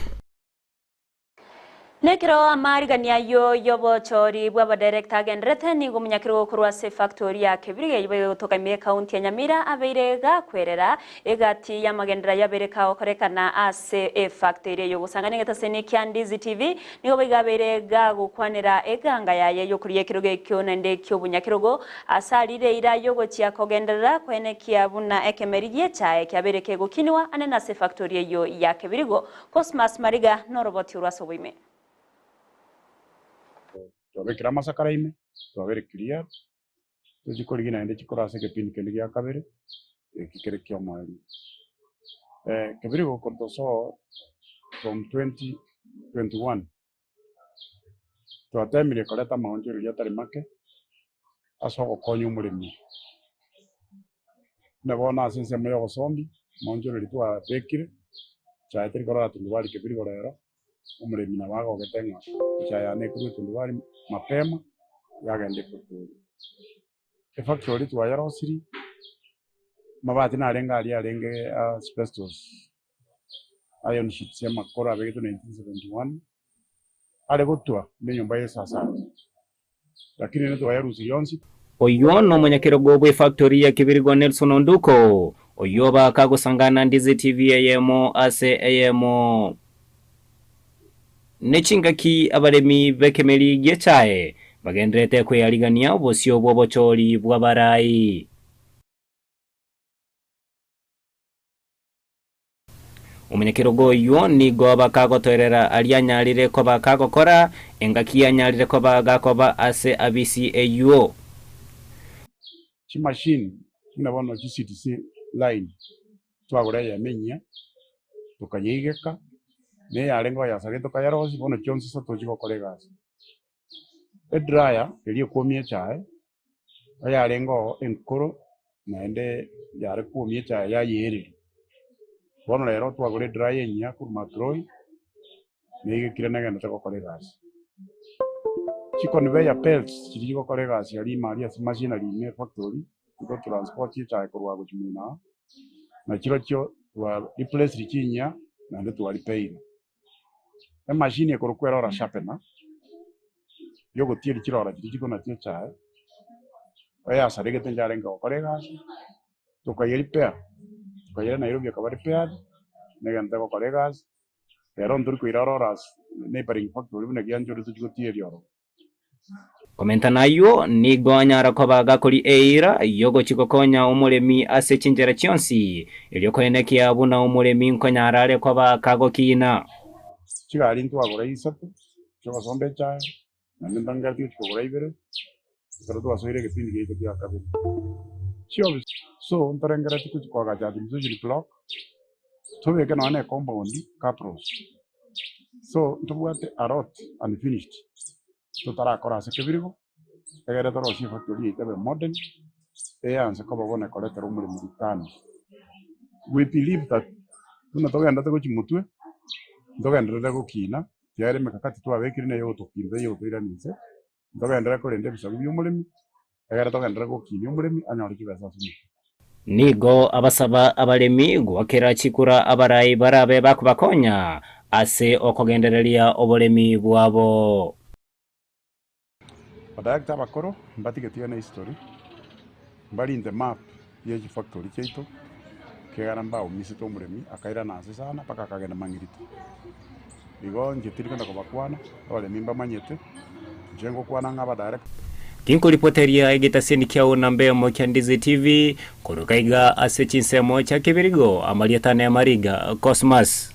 Nekero amaarigania ayio y'obochori bw'abadirector agenderete, nigo omonyakerogo korwa ase efactori ya Kebiriga eyio egotoka ime y'ecounty ya Nyamira abeire gakwerera egati y'amagenderero ayio abeire kagokorekana ase efactori eyio. Gosangania egetaseni kia Ndizi TV nigo boigo abeire gagokwanera eganga yaye y'okoria ekerogo ekio naende eki'obonyakerogo ase arire eira y'ogochia kogenderera koenekia buna ekemeri gi'echae kiabeire kegokinigwa anene ase efactori eyio ya Kebirigo. Cosmas Mariga noroboti orwa ase oboime. Twabekire amasakara ime, twabere cleared, tochie korigia naende chikoro ase egepindi kende gia kabere, eki kere ki'omoerio. Kebiri gokotosoa from 2021, twatemire koreta amaonchoreria atari make ase ogokonya omoremi. Buna bono ase ensemo ya obosomi, omoonchoreria twabekire, echae teri korora tundubari kebirigo rero, omoremi nabo agogete ng'a echae yane ekorwa etundubari mapema, yagenda epotoria. Efactory twayerosirie, amabati narenge aria arenge asbestos, iron sheets amakoro abegetwe 1971, are gotwa buna enyomba ya esasati. Lakini nitwayarusirie onsi. Oyio nomonyakerogo bw'efactory ya Kibirigo Nelson Onduko, oyio bakagosangana Ndizi TV eyemo ase eyemo. Nechingaki abaremi b'ekemeri gi'echae bagendererete kweyarigania obosio bw'obochori bw'abarai. Omonyakerogo oyio nigo bakagotoerera aria anyarire koba kagokora, engaki anyarire koba gakoba ase abisi eyio. Chimachine buna bono chi CTC line twagora eyemo enyia tokayeigeka, na eyarenge goyasarete tokayerosia, bono chionsi ase tochia gokora egasi. Edrayer eria ekwomia echae, eyarenge oo enkoro naende yare kwomia echae yayeereria. Bono rero twagora edrayer enyia korwa Macroy, neigekire negenderete gokora egasi. Chiconveyor belts chiria chigokora egasi aria ime aria ase machinery ime efactory, nigo transport echae korwa gochia moino aa, nachirochio twa replaced chinyia naende twaripeire. Emashini ekorokwa erora sharpener, yogotieria chirora chiria chikonachia echae, eyasaregete ncharenge gokora egasi, tokayerepair, tokayeira Nairobi ekaba repaired, negento egokora egasi, rero ntori koira rollers neighbouring factory buna gianchore tochia gotieria ororo. Komenta nayio, nigo anyara koba gakori eira y'ogochia gokonya omoremi ase chinchera chionsi, erio koenekia buna omoremi nkonyara are koba kagokina. Chigari ntwagora isato chi'ogosomba echae, naende ntangereti gochia kogora ibere, ekero twasoire egepindi giaito gia kabere. Chiofisi so ntorengereti gochia koagacha administration block, tobeke nonya na ecompound cabros. So ntobwate a lot unfinished totarakora ase kebirigo, egere torosie efactory yaito ebe modern, eanse koba bono ekoretera omoremo returns. We believe that buna togenderete gochia motwe, ntogenderere gokina, ekiagera emekakati twabekire neye ogotokinda eye ogotoirania inse. Ntogenderere korenda ebisaku bi'omoremi, egere togenderere gokinia omoremi anyore chibesa ase omokia. Nigo abasaba abaremi goakera chikura abarai barabe bakobakonya ase okogendereria oboremi bwabo. Abadirector abakoro mbatigetie ne history, mbarinte map ye chifactory chiaito, ekiagera mbaumisete omoremi akairana ase sana mpaka akagenda mang'irito. Igo inche tindi kogenda kobakwana, abaremi mbamanyete, inche ngokwana ng'a abadirector. Ginkoripoteria egetaseni kiao namba eyemo kia Ndizi TV, koruga iga ase chinsemo chia Kebirigo, amarieta ne Mariga Cosmas.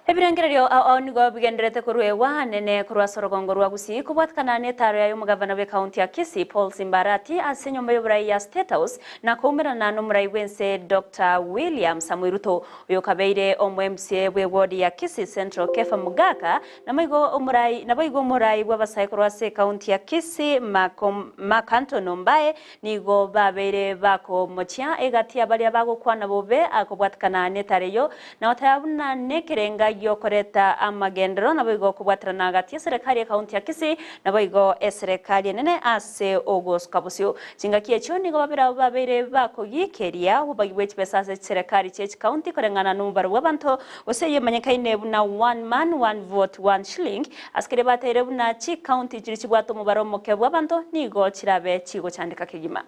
Ebirengererio ao ao nigo bigendererete koruegwa anene korwa ase orogongo rwa Gusii kobwatikana n'etaro yaye omogavana bw'ekaunti ya Kisii Paul Simba Arati ase enyomba y'oborai ya State House na koumerana n'omorai bw'ense Doctor William Samoei Ruto oyokabeire omo MCA bw'eward ya Kisii Central Kepha Mugaka Naboigo omorai naboigo omorai bw'abasae korwa ase ekaunti ya Kisii, Mark Mark Anton Ombae, nigo babeire bakomochia egati ya baria bagokwana bobe akobwatikana netara eyio, na goteba buna nekerenga giokoreta amagenderero naboigo kobwaterana gati y'eserekari y'ekaunti ya Kisii naboigo eserekari enene ase ogosuka bosio. Chingaki echio nigo babere abwo babeire bakogikeria obobagi bwe chibesa ase chiserekari chie chikaunti koreng'ana nomobaro bw'abanto Gose eyio emanyekaine buna One man, one vote, one shilling, ase keria bateire buna chicounty chiria chibwate omobaro omoke bw'abanto nigo chirabe chigochandeka kegima.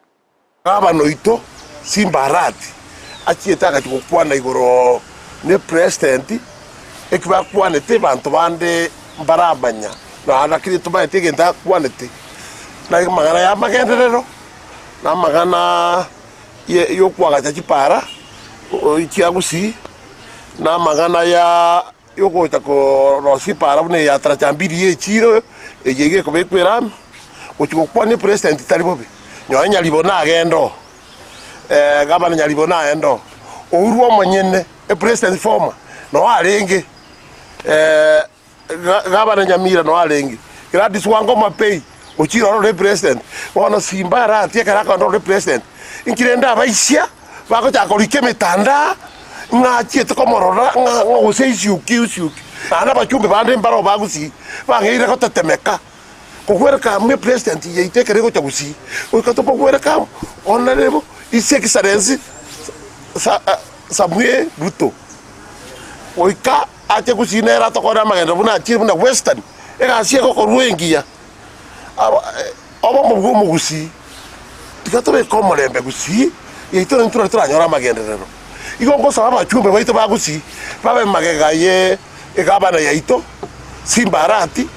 Gavana oito Simba Arati achiete agachia gokwana igoro ne president eki bakwanete banto bande mbaramanya na lakini tomaete egento akwanete na amang'ana ya amagenderero na amang'ana yokoagacha chipara chia gusii na amang'ana ya yogocha korosia epara buna eya taracha mbiri ye echiro eye iga ekobekwa erami, gochia gokwania epresident tari bobe. Nonye Nyaribo nagende oo, gavana Nyaribo nagende oo, Uhuru omonyene epresident former noo arenge. Gavana Nyamira noo arenge, Gladys Wanga Omapei ochire ororo ore president, bono Simba Arati ekero akogenda ororo ore president, inki rende abaisia bagochaka korika emetandao ng'a achiete komorora ng'a ng'a gose isiuki isiuki, naende abachumbe bande mbaro ba Gusii bang'eire gotetemeka kogwereka amo epresident yaito ekero egocha Gusii, goika tokogwereka amo Honourable His Excellency Sa Samuel Ruto goika. Ache gusii nere atokore amagenderero buna achire buna Western, egasi egokorwa engiya. Obomo bw'omogusii, tiga tobeke omorembe gusii yaito naintwe nari toranyore amagenderero. Igo ngosaba abachumbe baito ba gusii babe magega ye egavana yaito Simba Arati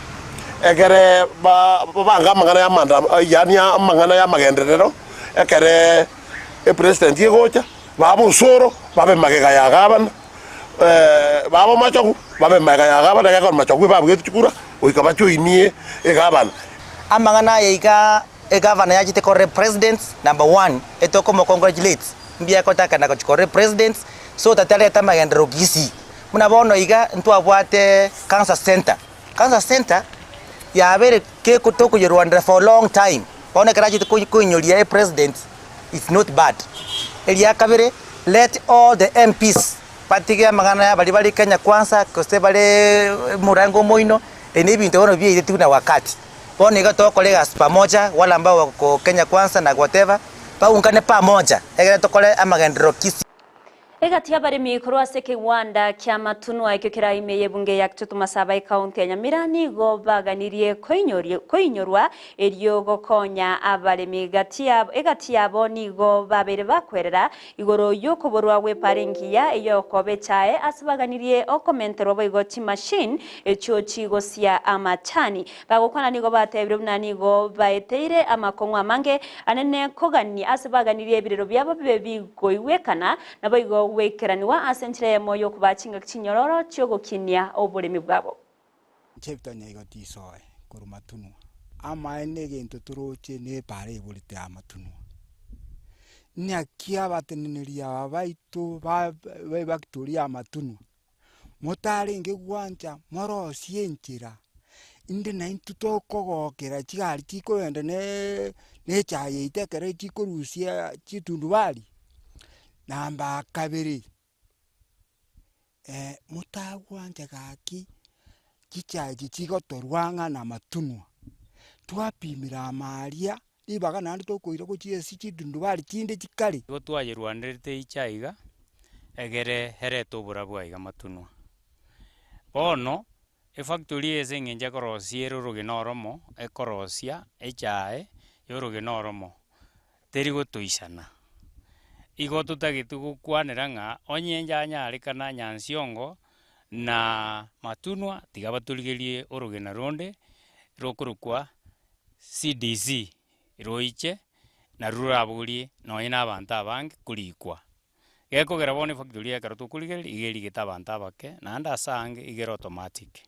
egere babange amang'ana ya amanda yaani amang'ana ya amagenderero ekere epresident egocha, babe osoro babe magega ya gavana. Baba omochogu, babe magega ya gavana, ekiagera omochogu ebabugete chikura goika bajoinie egavana. Amang'ana aya iga egavana yachete korora epresident number one etokomo congratulate mbuya egotakana gochia korora epresident so that arete amagenderero Kisii. Buna bono iga ntwabwate cancer center, cancer center yabeire keko tokoyerwanera for long time bono ekero achete koinyoria epresident it's not bad. Eria kabere let all the MPs batige amang'ana ya baria bare Kenya kwanza gose bare morango omoino, ebi na ebinto bono biairetiwe na wakati. Bono iga togokora egasi pamoja wale ambao wako Kenya kwanza na whatever, baungane pamoja egere tokore amagenderero Kisii. Egati y'abaremi korwa ase ekegwanda ki'amatunwa ekio kera ime y'ebunge ya Kitutu Masaba ekaunti ya Nyamira nigo baganirie koinyorwa erio gokonya abaremi. Egati yabo nigo babeire bakwerera igoro y'okoborwa gw'epara engiya ey'okoba echae ase baganirie okomenterwa boigo chimachine echio chigosia amachani. Bagokwana nigo batebire buna nigo baeteire amakong'u amange anene kogania ase baganirie ebirero biabo bibe bigoigwekana, naboigo goikeranigwa ase enchera eyemo y'okobaa chingaki chinyororo chi'ogokinia oboremi bwabo. Chepto nyaigo tisoe korwa matunwa, amaene negento toroche na epaara eborete amatunwa. Naki abateneneri aba baito ba efactory ya amatunwa, motarenge gwancha morosie enchera, inde naintwe tokogokera chigari chikogenda na echae yaito ekero chikorusia chitundubari. Namba kabere, motagwancha gaki chichae echi chigotorwa ang'a na amatunwa, twapimera ama aria, ribaga naende tokoira gochia ase chitundubari chinde chikare. Igo twayerwanerete echae iga, egere erete oborabu aiga matunwa. Bono, efactory eye ase eng'encho ekorosia ere orogena oromo, ekorosia echae ya orogena oromo, teri gotoisana. Igo totagete gokwanera ng'a onye njanyarekana Nyansiongo na Matunwa tiga batorigerie orogena ronde rokorokwa. CDC roiche, naru rorabogorie nonye na abanto abange korikwa. Gekogera bono efactory ekero tokorigereria iga erigete abanto abake, naende ase aange iga ere automatic.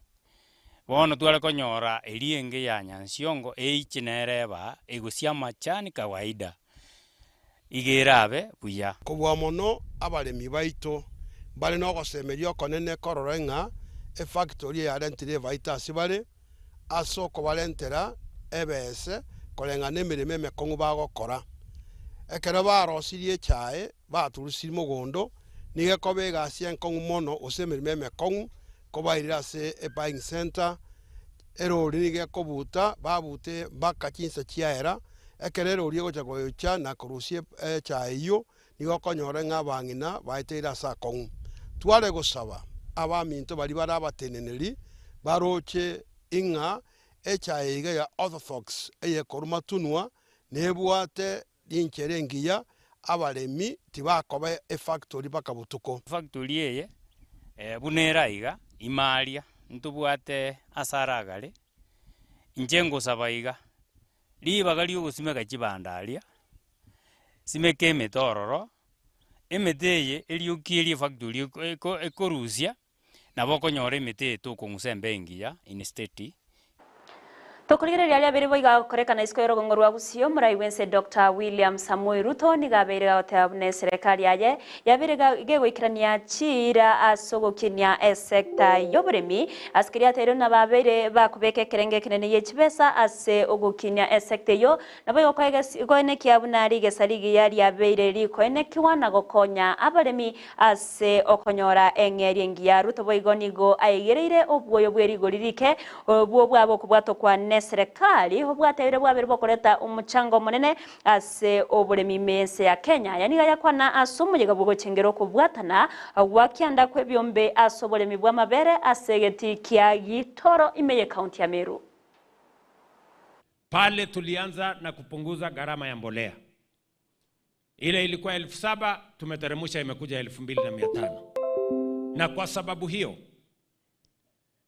Bono tware konyora eria enge ya Nyansiongo eiche nere eba egosia amachani kawaida, iga erabe buya. Kobua mono abaremi baito mbare nogosemeria okonene korora ng'a efactory eyarentire ebaito ase bare, ase okobarentera ebese koreng'ana nemeremo emekong'u bagokora. Ekero barosirie echae baturusirie mogondo, nigo ekoba egasi enkong'u mono gose emeremo emekong'u kobairire ase ebuying centre, erori nigo ekobuta, babute mpaka chinsa chiaera, ekero erori egocha gocha na korusia echae eyio, nigo okonyora ng'a abang'ina baeteire ase akong'u. Tware gosaba abaminto baria bare abateneneri baroche ing'a echae iga ya Orthodox eyekorwa matunwa nebwate rinchera engiya, abaremi tibakoba efactory mpaka botuko. Efactory eye buna ere aiga ime aria ntobwate ase aragare, inche ngosaba iga, ribaga riogosimeka chibando aria, simeka emete ororo, emete eye erioki eria efactory eko eko ekorusia, nabo okonyora emete eye tokong'usa embe engiya instead. Tokorigereria aria abere boigo agokorekana isiko y'orogongo rwa Gusii, omorai bw'ense Doctor William Samoei Ruto nigo abeire gagoteba buna eserekari yaye yabeire gegoikerania chiira ase ogokinia esecta y'oboremi ase keria ateirwe buna babeire bakobeka ekerengo ekenene ye chibesa ase ogokinia esecta eyio Naboigo koenekia buna rigesa rigiya riabeire rikoenekiwa na gokonya abaremi ase okonyora eng'eria engiya. Ruto boigo nigo aigereire obwoyo bwe rigori rike, obwo bwaba okobwatokwa neserekari, obwateire bwabere bokoreta omochango omonene ase oboremi ime y'ense ya Kenya. Aya nigo ayakwana ase omoyega bw'ogochengera okobwatana gwa kianda kw'ebiombe ase oboremi bw'amabere ase egetii kia Gitoro ime y'Ekaunti ya Meru. Pale tulianza na kupunguza gharama ya mbolea. Ile ilikuwa 7,000 tumeteremsha imekuja 2,500. Na kwa sababu hiyo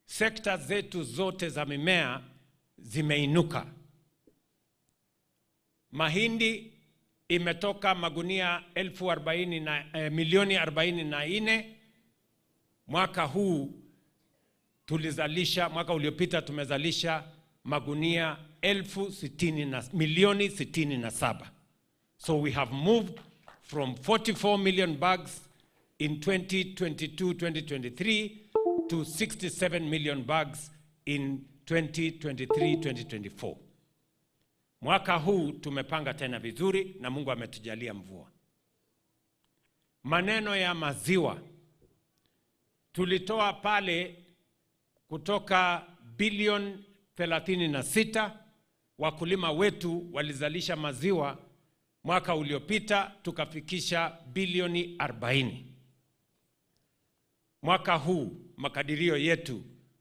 sekta zetu zote za mimea zimeinuka. Mahindi imetoka magunia elfu arobaini na, milioni 44 mwaka huu tulizalisha, mwaka uliopita tumezalisha magunia elfu sitini na, milioni 67. So we have moved from 44 million bags in 2022-2023 to 67 million bags in 2023-2024. Mwaka huu tumepanga tena vizuri na Mungu ametujalia mvua. Maneno ya maziwa tulitoa pale kutoka bilioni 36, wakulima wetu walizalisha maziwa mwaka uliopita tukafikisha bilioni 40. Mwaka huu makadirio yetu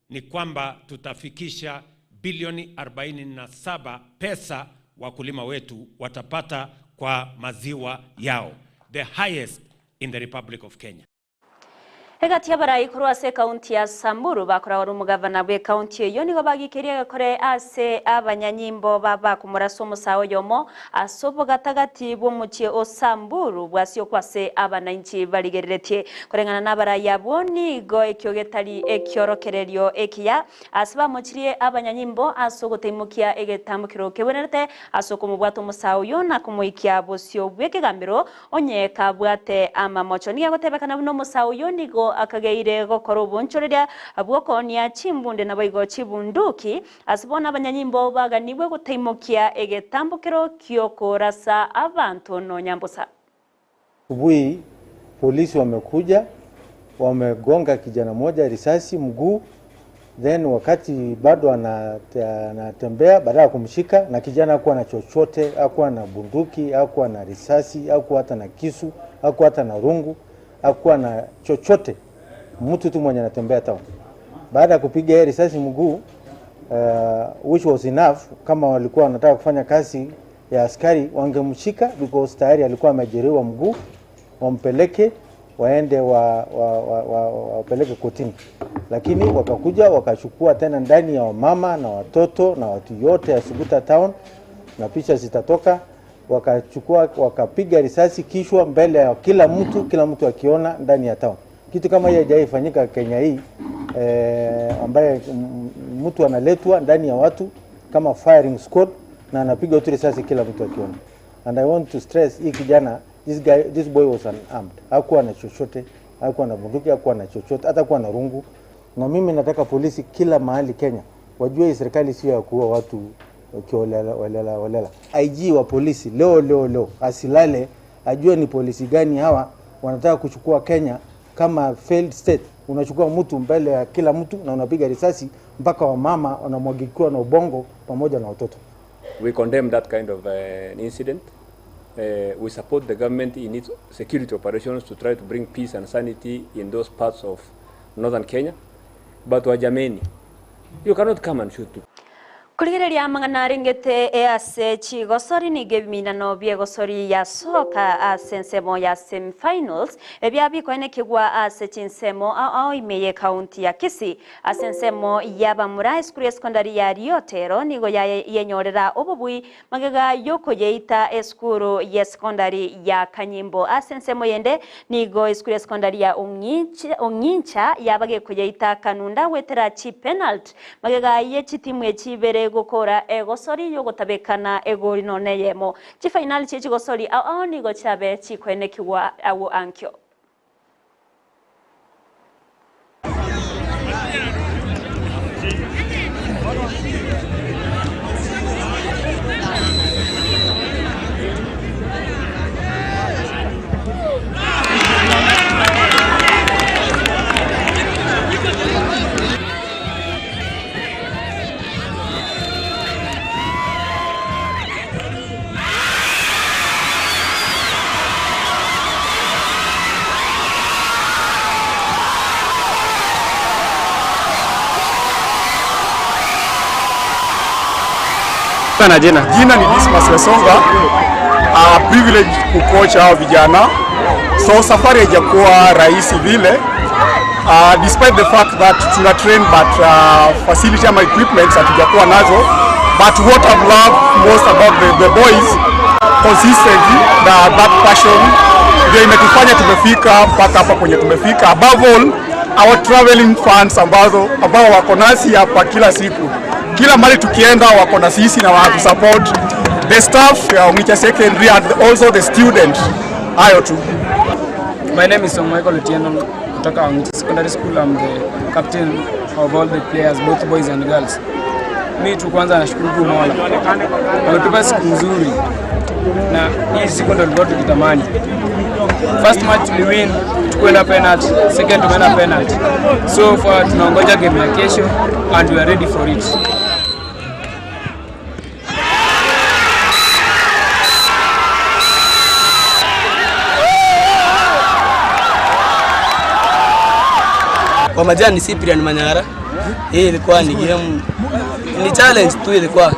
ni kwamba tutafikisha bilioni 47 pesa wakulima wetu watapata kwa maziwa yao, the highest in the Republic of Kenya. Egati y'abarai korwa ase ekaunti ya Samburu bakoragwa nomogavana bw'ekaunti eyio nigo bagikeria egekore ase abanyanyimbo babakomorasa omosae oyomo ase obogatagati bw'omochie o Samburu bwasiokwa ase abanainchi barigereretie. Koreng'ana nabarai abwo nigo ekio getari ekiorokererio ekiya ase bamochirie abanyanyimbo ase ogotaimokia egetambokero kebwenerete ase okomobwata omosae oyio na komoikia bosio bw'ekegambero Onye kabwate amamocho, nigo agotebekana buna omosae oyio nigo akageire gokora obonchoreria bw'okoonia chimbunde naboigo chibunduki, ase bono abanyanyimbo baganigwe gotaimokia egetambokero gi'okorasa abanto nonya mbosa. Asubuhi polisi wamekuja wamegonga kijana moja risasi mguu, then wakati bado anatembea, baada ya kumshika, na kijana hakuwa na chochote, hakuwa na bunduki, hakuwa na risasi, hakuwa hata na kisu, hakuwa hata na rungu, hakuwa na chochote, mtu tu mwenye anatembea town. Baada ya kupiga yeye risasi mguu, which was enough, kama walikuwa wanataka kufanya kazi ya askari wangemshika, because tayari alikuwa amejeruhiwa mguu, wampeleke waende wapeleke wa, wa, wa, wapeleke kotini. lakini wakakuja wakachukua tena ndani ya wamama na watoto na watu yote ya Suguta town, na picha zitatoka. Wakachukua wakapiga risasi kichwa mbele ya kila mtu, kila mtu akiona ndani ya town. Kitu kama hiyo haijawahi Kenya hii eh, ambaye mtu analetwa ndani ya watu kama firing squad na anapiga tu risasi kila mtu akiona. And I want to stress hii kijana, this guy, this boy was unarmed, hakuwa na chochote, hakuwa na bunduki, hakuwa na chochote, hata kuwa na rungu. Na mimi nataka polisi kila mahali Kenya wajue hii serikali sio ya kuua watu kiholela holela holela. IG wa polisi leo leo leo asilale, ajue ni polisi gani hawa wanataka kuchukua Kenya kama failed state. Unachukua mtu mbele ya kila mtu na unapiga risasi mpaka wamama wanamwagikiwa na ubongo pamoja na watoto. We condemn that kind of incident. We support the government in its security operations to try to bring peace and sanity in those parts of northern Kenya. But wajameni, you cannot come and shoot people. Kurigereria mang'ana arengete ease chigosori nigo ebiminano bia egosori ya soka ase ensemo ya semifinals ebia bikoenekigwa ase chinsemo ao ime ye county ya Kisii. Ase ensemo ya bamura esukuru ya secondary ya Riotero nigo yenyorera obobui magega yokoyeita esukuru ya secondary ya Kanyimbo. Ase ensemo yende nigo esukuru ya secondary ya Ong'incha yabagekoyeita Kanunda gwetera chi penalty magega ye chitimu echibere gukora egosori yogotabekana egori none yemo. Chifinali chie chigosori ao ao nigo chiabe chikwenekigwa awo ankyo. Na jina. Jina ni Dismas Wesonga. Privilege kukocha hao vijana. So safari haijakuwa rahisi vile. Despite the fact that tuna train but facility ama equipment hatujakuwa nazo. But what I've loved most about the boys, consistency na that passion ndio imetufanya tumefika mpaka hapa kwenye tumefika. Above all, our traveling fans ambao wako nasi hapa kila siku. Kila mahali tukienda wako na sisi na wanatusupport. The staff ya Ong'icha Secondary and also the students. Hayo tu. My name is Michael Otieno kutoka Ong'icha Secondary School. I'm the captain of all the players, both boys and girls. Mi tu kwanza nashukuru tu Mola. Ametupa siku nzuri na hii siku ndio tulikuwa tukitamani. First match tuliwin, tukwenda penalty, second tumeenda penalty. So far tunaongoja game ya kesho and we are ready for it. Kwa majina ni Cyprian Manyara. Hii ilikuwa ni game, ni challenge tu ilikuwa.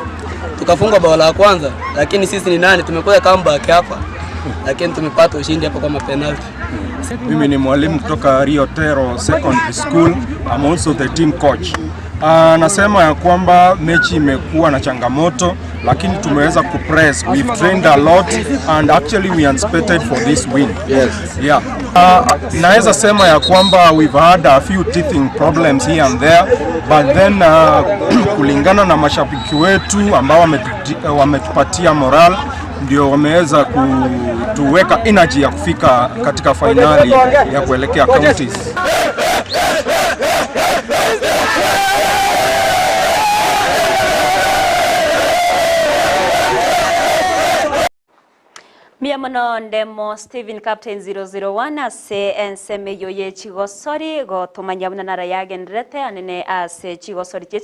Tukafungwa bao la kwanza, lakini sisi ni nani, tumekuja comeback hapa. Lakini tumepata ushindi hapa kwa mapenalty. Mimi ni mwalimu kutoka Rio Tero Secondary School. I'm also the team coach. Nasema ya kwamba mechi imekuwa na changamoto, lakini tumeweza kupress. We've trained a lot and actually we anticipated for this win. Yes. Yeah. Naweza sema ya kwamba we've had a few teething problems here and there, but then kulingana na mashabiki wetu ambao wametupatia moral, ndio wameweza kutuweka energy ya kufika katika finali ya kuelekea counties. Mia mono ndemo Steven Captain 001 ase enseme yo ye chigosori gotumanya buna nara yagenderete anene ase chigosori chie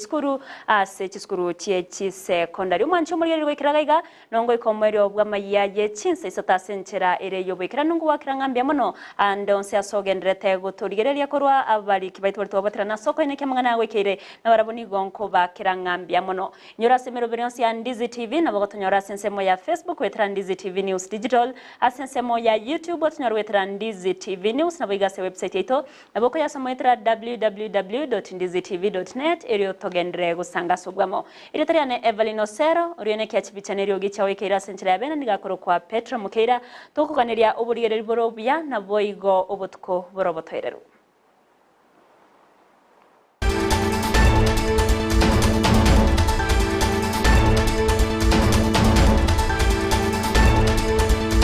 ase chisukuru chie chisekondari omwanchi omorigereri goikera gaiga nongo ikomwerio bw'amaiya ye chinsa isato ase enchera ere yobwikera nongo gwakera ng'ambia mono ande onse ase ogenderete gotorigereria korwa abariki baitu bari twabatera na soko ine kiamang'ana yagoikeire na barabwo nigo nkobakera ng'ambia mono. Nyora ase emeroberi yonsi ya Ndizi TV nabo gotonyora ase ensemo ya Facebook wetera Ndizi TV News Digital. Digital ase ensemo ya YouTube otonyore goetera Ndizi TV News nabo iga ase website yaito nabo okoyasoma goetera www.ndizitv.net erio togenderere gosanga ase obwamo. Erieta riane Evelyn Osero, oria one ekia chibicha na eriogi chiagoikeire ase enchera ya bene nigo akorokwa Petro Mokeira, tokoganeria oborigereri bore obuya naboigo obotuko bore obotoereru.